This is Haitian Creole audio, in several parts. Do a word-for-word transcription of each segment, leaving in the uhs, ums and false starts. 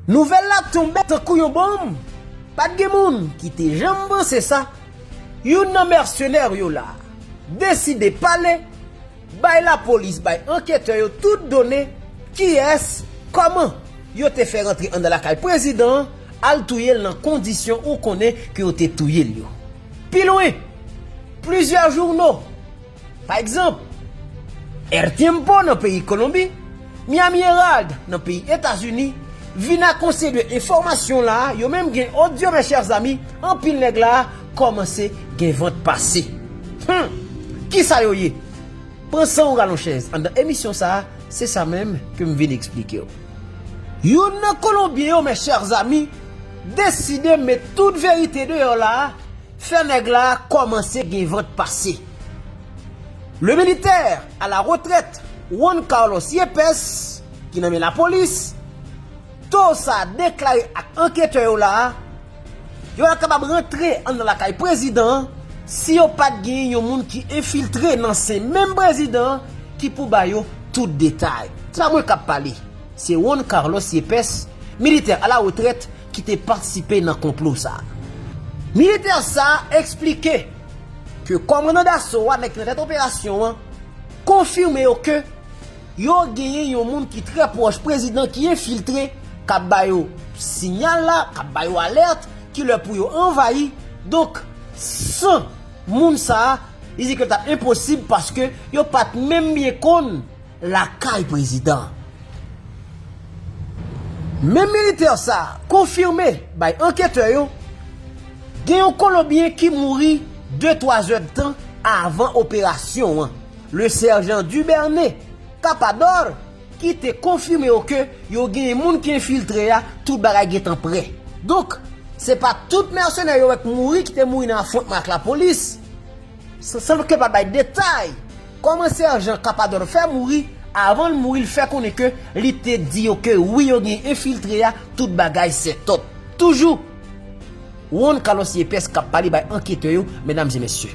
Nouvèl la tonbe tankou yon bonm. Pa t gen moun ki te janm panse sa. Youn nan mèsenè yo la deside pale, bay lapolis, bay anketè yo tout done, kiyès, kòman yo te fè rantre anndan lakay prezidan an, al touye l nan kondisyon ou konnen ke yo te touye l yo. Pi lwen, plizyè jouno, pa egzanp, El Tiempo nan peyi Kolonbi, Miami Herald nan peyi Etazini, vin ak yon seri de enfòmasyon la, yo menm gen odyo, mes chers amis, anpil nèg la kòmanse gen vant pase. Hmm, kisa yo ye? Pran san w rale yon chèz. Anndan emisyon sa a, se sa menm ke m vin eksplike w. Youn nan Kolonbyen yo, mes chers amis, deside met tout verite deyò la, fè nèg la kòmanse gen vant pase. Le militaire à la retraite, Juan Carlos Yepes, ki nan men lapolis, Towo sa a deklare ak anketè yo la a, yo pa t kapab rantre anndan lakay prezidan an si yo pa t genyen yon moun ki enfiltre nan sen menm prezidan an ki pou ba yo tout detay. Se pa mwen k ap pale, se Juan Carlos Yepes, militè a la retrèt ki te patisipe nan konplo sa a. Militè sa a eksplike ke kòmandan daso a, nèg ki nan tèt operasyon an, konfime yo ke yo genyen yon moun ki trè pwòch prezidan ki enfiltre, k ap ba yo siyal la, k ap ba yo alèt, ki lè pou yo anvayi. Donk, san moun sa a, li di ke l t ap enposib paske yo pa t menm byen konn lakay prezidan. Menm militè sa a konfime bay anketè yo, gen yon Kolonbyen ki mouri de twa zèdtan avan operasyon an. Le sergent Duberne Capador, ki te konfime yo ke yo genyen moun ki enfiltre a, tout bagay gentan prè. Donk, se pa tout mèsenè yo wè k mouri ki te mouri nan afwontman ak lapolis. San, san ke pa bay detay kòman sèjan Capador fè mouri, avan l mouri, l fè konnen ke li te di yo ke wi, yo gen enfiltre a, tout bagay sètòp. Toujou, Juan Carlos Yepes k ap pale bay anketè yo, medam e mesye.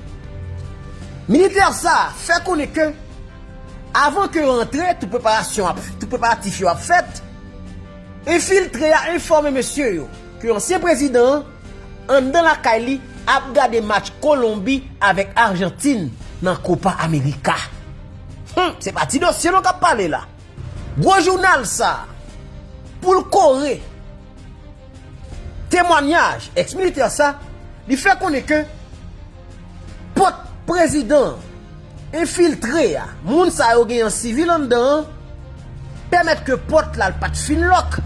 Militè sa a fè konnen ke, avan ke yo antre, tout preparasyon ap, tout preparatif yo ap fèt, enfiltre a enfòme mesye yo ke ansyen prezidan an anndan lakay li ap gade match Kolonbi avèk Ajantin nan Copa America. Hum, se pa ti dosye non k ap pale la. Gwo jounal sa, pou l kore temwanyaj eks militè sa, li fè konnen ke pòt prezidan an enfiltre a, moun sa yo gen an sivil anndan an, pèmèt ke pòt la l pa t fin lòk,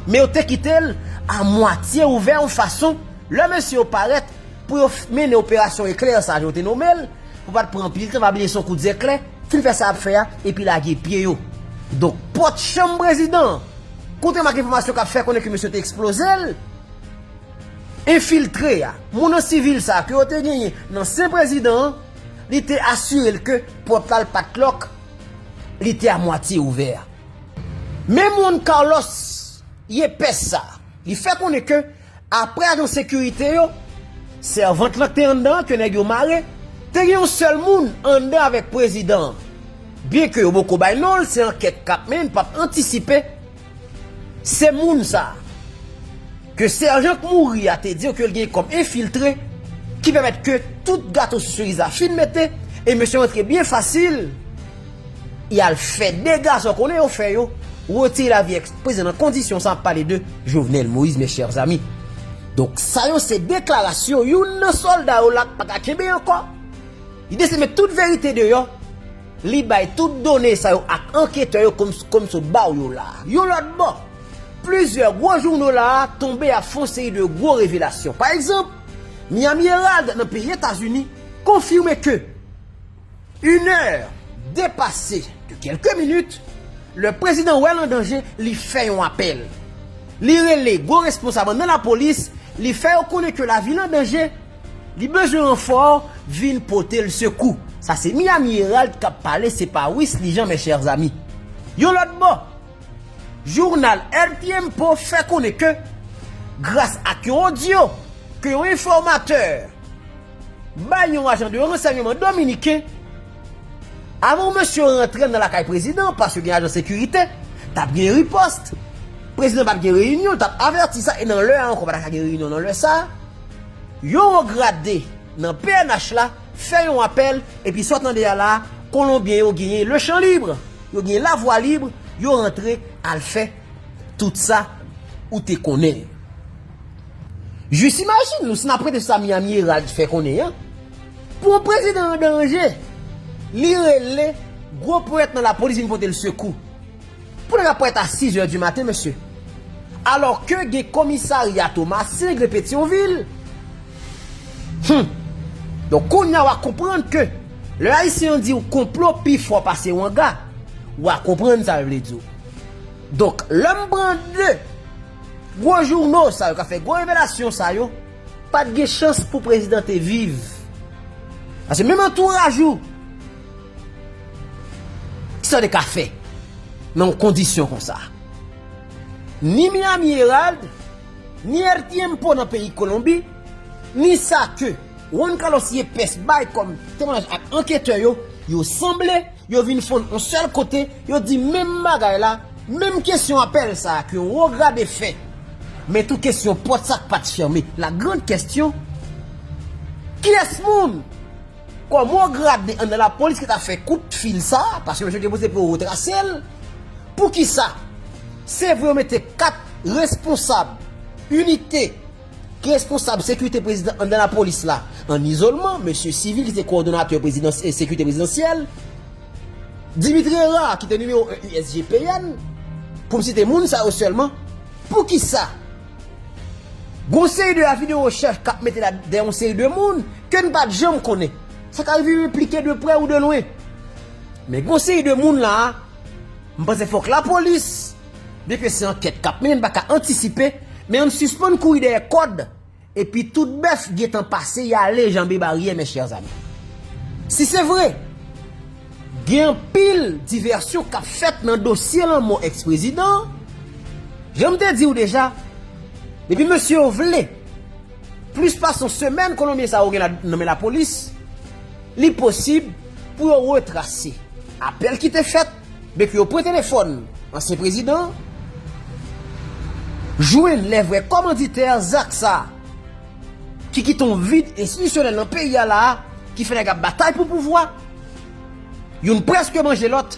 men yo te kite l a mwatye ouvè yon fason, lè mesye yo parèt pou yo f-, mennen operasyon eklè sa, jan yo te nonmen l, pou pa t pran anpil tan, pa bliye se yon kout zeklè, fin fè sa y ap fè a, epi lage pye yo. Donk, pòt chanm prezidan an, kontrèman ak enfòmasyon k ap fè konnen ke mesye yo te eksploze l, enfiltre a, moun an sivil sa a ke yo te genyen nan sen prezidan an, li te asire l ke pòt la l pa t lòk, li te a mwatye ouvè. Menm Juan Carlos Yepes sa, li fè konnen ke apre ajan sekirite yo, sèvant lan k te anndan an ke nèg yo mare, te gen yon sèl moun anndan avèk prezidan an. Byenke yo poko bay non l, se ankèt k ap mennen, n p ap antisipe. Se moun sa a ke sèjan k mouri a te di yo ke l gen kòm enfiltre, ki pèmèt ke tout gato sou seriz la fin mete, e mesye rantre byen fasil, y al fè dega sa w konnen yo fè yo, retire lavi eks prezidan nan kondisyon sa, m ap pale de Jovenel Moïse, mes chers amis. Donk, sa yo se deklarasyon youn nan sòlda yo la k pa ka kenbe ankò. Li deside met tout verite deyò, li bay tout done sa yo ak anketè yo kòm, kòm sot ba w yo la. Yon lòt bò, plizyè gwo jouno la tonbe ap fè yon seri de gwo revelasyon. Pa egzanp, Miami Herald nan peyi Etazini konfime ke une heure dépassée de quelques minutes, le président wè l an danje, li fè yon apèl. Li rele gwo responsab nan lapolis, li fè yo konnen ke lavi l an danje, li bezwen ranfò, vin pote l sekou. Sa se Miami Herald k ap pale, se pa Wisly Jean, mes chers amis. Yon lòt bò, jounal El Tiempo fè konnen ke, gras ak yon odyo ke yon enfòmatè bay yon ajan de ransèyman dominiken, avan mesye yo rantre nan lakay prezidan, paske gen ajan sekirite, t ap gen ripòs. prezidan p ap gen reyinyon, l t ap avèti sa, e nan lè a ankò, pa ta ka gen reyinyon nan lè sa. Yon wo grade nan P N H la fè yon apèl, epi sa w tande a la, Kolonbyen yo genyen le champ libre, yo genyen lavwa lib, yo rantre al fè tout sa ou te konnen. Jis imajine nou, si n ap rete sou sa Miami Herald fè konnen an, pou yon prezidan an danje, li rele gwo ponyèt nan lapolis vin pote l sekou. Pou nèg ap parèt a sis zè di maten, mesye. Alò ke gen komisarya Tomasen, gen Petyonvil. Hum. Donk, kounye a w a konprann ke lè Ayisyen an di w konplo pi fò pase wanga, w a konprann sa l vle di w. Donk, lè m pran de gwo jouno sa yo k ap fè gwo revelasyon sa yo, pa t gen chans pou prezidan te viv. Paske menm antouraj ou, kisa w te ka fè nan yon kondisyon konsa? Ni Miami Herald, ni El Tiempo nan peyi Kolonbi, ni sa ke Juan Carlos Yepes bay kòm temwayaj ak anketè yo, yo sanble, yo vin fonn yon sèl kote, yo di menm bagay la, menm kesyon apèl sa a ke yon wo grade fè. Men tou kesyon pòt sa k pa t fèmen. La grande question, kiyès moun kòm wo grade anndan lapolis ki ta fè kout fil sa a, paske mesye te poze pou yo retrase l. Poukisa? Se vre yo mete kat responsab inite ki responsab sekirite prezidan anndan lapolis la an izolman, mesye Civil ki se kowòdonatè prezidans-, e, sekirite prezidansyèl, Dimitri Hérard ki te nimewo en U S G P N, pou m site moun sa yo sèlman, poukisa? Gon seri de avi de rechèch k ap mete la dèyè yon seri de moun ke n pa t janm konnen. Sa ka rive yo enplike de prè ou de lwen. Men gon seri de moun la a, m panse fòk lapolis, byenke se ankèt k ap mennen, n pa ka antisipe, men ann sispann kouri dèyè kòd, epi tout bèf gentan pase y ale janbe baryè, mes chers amis. Si se vre, gen anpil divèsyon k ap fèt nan dosye lanmò èks-prezidan an. Jan m te di w deja, depi mesye yo vle, plis pase yon semèn Kolonbyen sa yo gen la, nan men lapolis, li posib pou yo retrase apèl ki te fèt, byenke yo pran telefòn ansyen prezidan an, jwenn lè vrè kòmanditè zak sa a, ki kite yon vid enstitisyonèl nan peyi a la a, ki fè nèg ap batay pou pouvwa. Youn prèske manje lòt,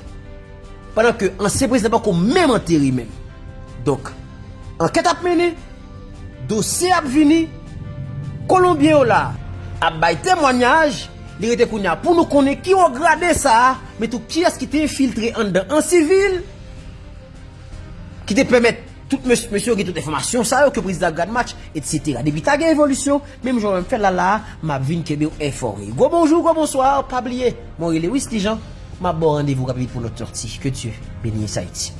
pandan ke ansyen prezidan pako menm antere menm. Donk, ankèt ap mennen, dosye ap vini, Kolonbyen yo la ap bay temwanyaj, li rete kounye a pou nou konnen ki wo grade sa a, men tou kiyès ki te enfiltre anndan an sivil, ki te pèmèt tout mes-, mesye yo gen tout enfòmasyon sa yo ke prezidan Gradmatch, etsetera. Depi ta gen evolisyon, menm jan w wè m fè l la la a, m ap vin kenbe w enfòme. Gwo bonjou, gwo bonswa, pa bliye, mwen rele Wisly Jean, m ap ba w randevou rapid pou lòt sòti. Que Dieu bénisse Haïti.